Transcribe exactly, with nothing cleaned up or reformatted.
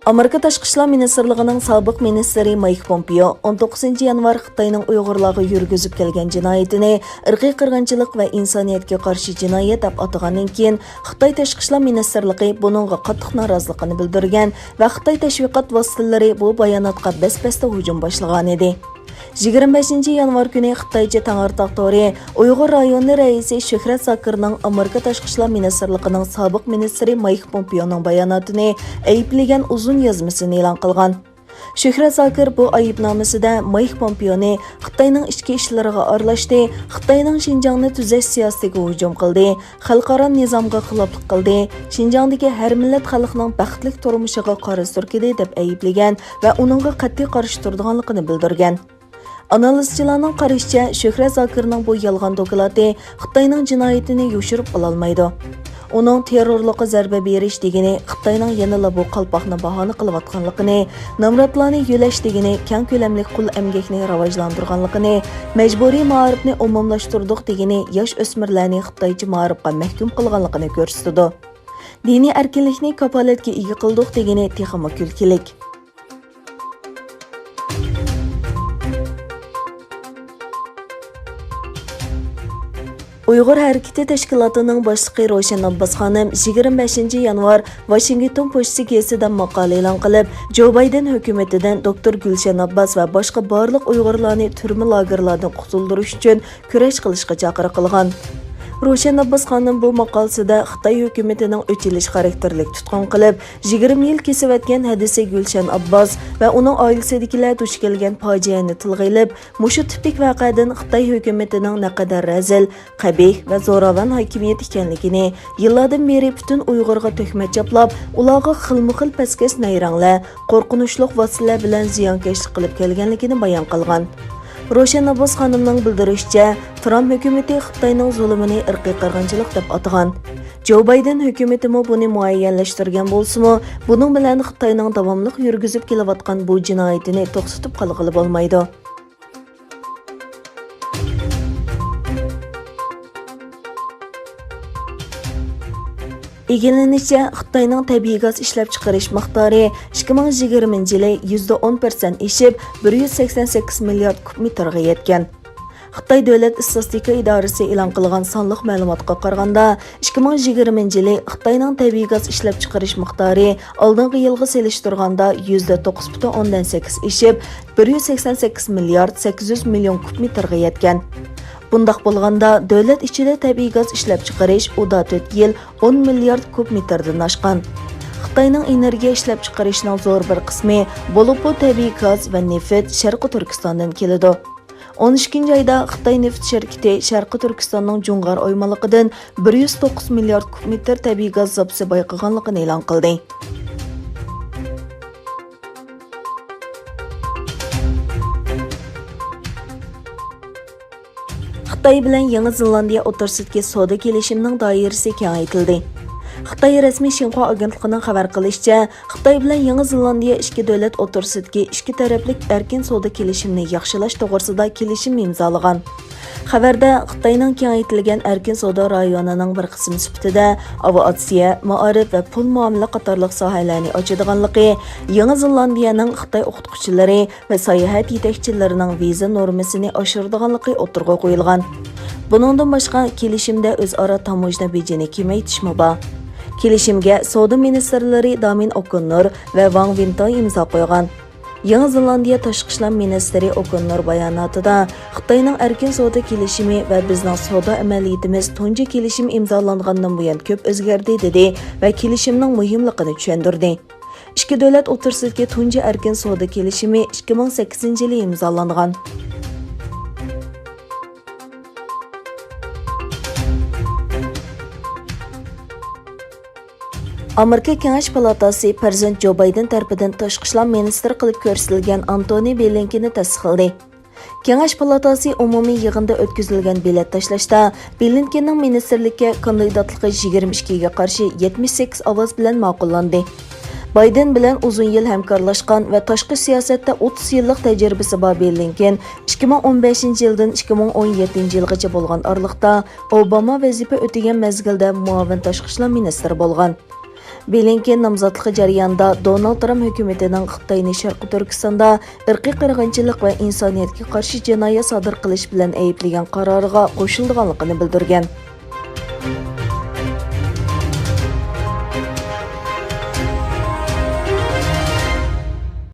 ئامېرىكا تاشقى ئىشلار مىنىستىرلىقىنىڭ سابىق مىنىستىرى مايك پومپېئو ئون توققۇزىنچى يانۋار خىتاينىڭ ئۇيغۇرلارغا يۈرگۈزۈپ كەلگەن جىنايىتىنى ئىرقىي قىرغىنچىلىق ۋە ئىنسانىيەتكە قارشى جىنايەت دەپ ئاتىغاندىن كېيىن، خىتاي تاشقى ئىشلار مىنىستىرلىقى بۇنىڭغا قاتتىق نارازىلىقىنى بىلدۈرگەن ۋە خىتاي تەشۋىقات ۋاسىتىلىرى بۇ باياناتقا بەس-بەستە ھۇجۇم باشلىغانىدى. يىگىرمە بەشىنچى يانۋار كۈنى خىتايچە تەڭرىتاغ تورى ئۇيغۇر رايونى رەئىسى شۆھرەت زاكىرنىڭ ئامېرىكا تاشقى ئىشلار مىنىستىرلىقىنىڭ سابىق مىنىستىرى مايك پومپېئونىڭ باياناتىنى ئەيىبلىگەن ئۇزۇن يازمىسىنى ئېلان قىلغان. شۆھرەت زاكىر بۇ ئەيىبنامىسىدە مايك پومپېئونى خىتاينىڭ ئىچكى ئىشلىرىغا ئارىلاشتى، خىتاينىڭ شىنجاڭنى تۈزەش سىياسىتىگە ھۇجۇم قىلدى، خەلقئارا نىزامغا خىلاپلىق قىلدى، شىنجاڭدىكى ھەر مىللەت خەلقنىڭ بەختلىك تۇرمۇشىغا قارا سۈركىدى دەپ ئەيىبلىگەن ۋە ئۇنىڭغا قەتئىي قارشى تۇرىدىغانلىقىنى بىلدۈرگەن. ئانالىزچىلارنىڭ قارىشىچە، شۆھرەت زاكىرنىڭ بۇ يالغان دوكلاتى خىتاينىڭ جىنايىتىنى يوشۇرۇپ ئالالمايدۇ. ئۇنىڭ تېررورلۇققا زەربە بېرىش دېگىنى خىتاينىڭ يەنىلا بۇ قالپاقنى باھانە قىلىۋاتقانلىقىنى، نامراتلارنى يۆلەش دېگىنى كەڭ كۆلەملىك قۇل ئەمگەكنى راۋاجلاندۇرغانلىقىنى، مەجبۇرىي مائارىپنى ئومۇملاشتۇردۇق دېگىنى ياش ئۆسمۈرلەرنى خىتايچە مائارىپقا مەھكۇم قىلغانلىقىنى كۆرسىتىدۇ. دىنىي ئەركىنلىكنى كاپالەتكە ئىگە قىلدۇق دېگىنى تېخىمۇ كۈلكىلىك. ئۇيغۇر ھەرىكىتى تەشكىلاتىنىڭ باشلىقى روشەن ئابباس خانىم يىگىرمە بەشىنچى يانۋار ۋاشىنگتون پوچتىسى گېزىتىدە ماقالە ئېلان قىلىپ، جو بايدېن ھۆكۈمىتىدىن دوكتور گۈلشەن ئابباس ۋە باشقا بارلىق ئۇيغۇرلارنى تۈرمە لاگېرلاردىن قۇتۇلدۇرۇش ئۈچۈن كۈرەش قىلىشقا چاقىرىق قىلغان. روشەن ئابباس خانىم بۇ ماقالىسىدە خىتاي ھۆكۈمىتىنىڭ ئۆچ ئېلىش خاراكتېرلىك تۇتقۇن قىلىپ، يىگىرمە يىل كېسىۋەتكەن ھەدىسى گۈلشەن ئابباس ۋە ئۇنىڭ ئائىلىسىدىكىلەر دۇچ كەلگەن پاجىئەنى تىلغا ئېلىپ، مۇشۇ تىپىك ۋەقەدىن خىتاي ھۆكۈمىتىنىڭ نەقەدەر رەزىل، قەبىھ ۋە زوراۋان ھاكىمىيەت ئىكەنلىكىنى، يىللاردىن بېرى پۈتۈن ئۇيغۇرغا تۆھمەت چاپلاپ، ئۇلارغا خىلمۇخىل پەسكەش نەيرەڭلەر، قورقۇنچلۇق ۋاسىتىلەر بىلەن زىيانكەشلىك قىلىپ كەلگەنلىكىنى بايان قىلغان. روشەن ئابباس خانىمنىڭ بىلدۈرۈشىچە، ترامپ ھۆكۈمىتى خىتاينىڭ زۇلۇمىنى ئىرقىي قىرغىنچىلىق دەپ ئاتىغان. جو بايدېن ھۆكۈمىتىمۇ بۇنى مۇئەييەنلەشتۈرگەن بولسىمۇ، بۇنىڭ بىلەن خىتاينىڭ داۋاملىق يۈرگۈزۈپ كېلىۋاتقان بۇ جىنايىتىنى توختىتىپ قالغىلى بولمايدۇ. ئىگىلىنىشىچە، خىتاينىڭ تەبىئىي گاز ئىشلەپچىقىرىش مىقدارى ئىككى مىڭ يىگىرمىنچى يىلى يۈزدە ئون پىرسەنت ئېشىپ، بىر يۈز سەكسەن سەككىز مىليارد كۇب مېتىرغا يەتكەن. خىتاي دۆلەت ئىستاتىستىكا ئىدارىسى ئېلان قىلغان سانلىق مەلۇماتقا قارىغاندا، ئىككى مىڭ يىگىرمىنچى يىلى خىتاينىڭ تەبىئىي گاز ئىشلەپچىقىرىش مىقدارى ئالدىنقى يىلغا سېلىشتۇرغاندا يۈزدە توققۇز پۈتۈن ئوندىن سەككىز ئېشىپ، بىر يۈز سەكسەن سەككىز مىليارد سەككىز يۈز مىليون كۇب مېتىرغا يەتكەن. بۇنداق بولغاندا، دۆلەت ئىچىدە تەبىئىي گاز ئىشلەپچىقىرىش ئۇدا تۆت يىل ئون مىليارد كۇب مېتىردىن ئاشقان. خىتاينىڭ ئېنېرگىيە ئىشلەپچىقىرىشىنىڭ زور بىر قىسمى، بولۇپمۇ تەبىئىي گاز ۋە نېفىت شەرقىي تۈركىستاندىن كېلىدۇ. ئون ئىككىنچى ئايدا خىتاي نېفىت شىركىتى شەرقىي تۈركىستاننىڭ جۇڭغار ئويمانلىقىدىن بىر يۈز توققۇز مىليارد كۇب مېتىر تەبىئىي گاز زاپىسى بايقىغانلىقىنى ئېلان قىلدى. خىتاي بىلەن يېڭى زېلاندىيە ئوتتۇرىسىدىكى سودا كېلىشىمىنىڭ دائىرىسى كېڭەيتىلدى. خىتاي رەسمىي شىنخۇا ئاگېنتلىقىنىڭ خەۋەر قىلىشىچە، خىتاي بىلەن يېڭى زېلاندىيە ئىككى دۆلەت ئوتتۇرىسىدىكى ئىككى تەرەپلىك ئەركىن سودا كېلىشىمىنى ياخشىلاش توغرىسىدا كېلىشىم ئىمزالىغان. خەۋەردە خىتاينىڭ كېڭەيتىلگەن ئەركىن سودا رايونىنىڭ بىر قىسمى سۈپىتىدە ئاۋىئاتسىيە، مائارىپ ۋە پۇل مۇئامىلە قاتارلىق ساھەلەرنى ئاچىدىغانلىقى، يېڭى زېلاندىيەنىڭ خىتاي ئوقۇتقۇچىلىرى ۋە ساياھەت يېتەكچىلىرىنىڭ ۋىزا نورمىسىنى ئاشۇرىدىغانلىقى ئوتتۇرىغا قويۇلغان. بۇنىڭدىن باشقا، كېلىشىمدە ئۆزئارا تاموژنا بېجىنى كېمەيتىشمۇ بار. كېلىشىمگە سودا مىنىستىرلىرى دامىن ئوكوننور ۋە ۋاڭ ۋىنتاي ئىمزا قويغان. يېڭى زېلاندىيە تاشقى ئىشلار مىنىستىرى ئوكوننور باياناتىدا، خىتاينىڭ ئەركىن سودا كېلىشىمى ۋە بىزنىڭ سودا ئەمەلىيىتىمىز تۇنجى كېلىشىم ئىمزالاندىن بۇيان كۆپ ئۆزگەردى، دېدى ۋە كېلىشىمنىڭ مۇھىملىقىنى چۈشەندۈردى. ئىككى دۆلەت ئوتتۇرىسىدىكى تۇنجى ئەركىن سودا كېلىشىمى ئىككى مىڭ سەككىزىنچى يىلى ئىمزالانغان. ئامېرىكا كېڭەش پالاتاسى پىرېزىدېنت جو بايدېن تەرىپىدىن تاشقى ئىشلار مىنىستىرى قىلىپ كۆرسىتىلگەن ئانتونى بلىنكېننى تەستىقلىدى. كېڭەش پالاتاسى ئومۇمىي يىغىندا ئۆتكۈزۈلگەن بېلەت تاشلاشتا بلىنكېننىڭ مىنىستىرلىككە كاندىداتلىقى يىگىرمە ئىككىگە قارشى يەتمىش سەككىز ئاۋاز بىلەن ماقۇللاندى. بايدېن بىلەن ئۇزۇن يىل ھەمكارلاشقان ۋە تاشقى سىياسەتتە ئوتتۇز يىللىق تەجرىبىسى بار بلىنكېن ئىككى مىڭ ئون بەشىنچى يىلدىن ئىككى مىڭ ئون يەتتىنچى يىلغىچە بولغان ئارىلىقتا ئوباما ۋەزىپە ئۆتىگەن مەزگىلدە مۇئاۋىن تاشقى ئىشلار مىنىستىرى بولغان. بلىنكېن نامزاتلىقى جەريانىدا دونالد ترامپ ھۆكۈمىتىنىڭ خىتاينى شەرقىي تۈركىستاندا ئىرقىي قىرغىنچىلىق ۋە ئىنسانىيەتكە قارشى جىنايەت سادىر قىلىش بىلەن ئەيىبلىگەن قارارىغا قوشۇلىدىغانلىقىنى بىلدۈرگەن.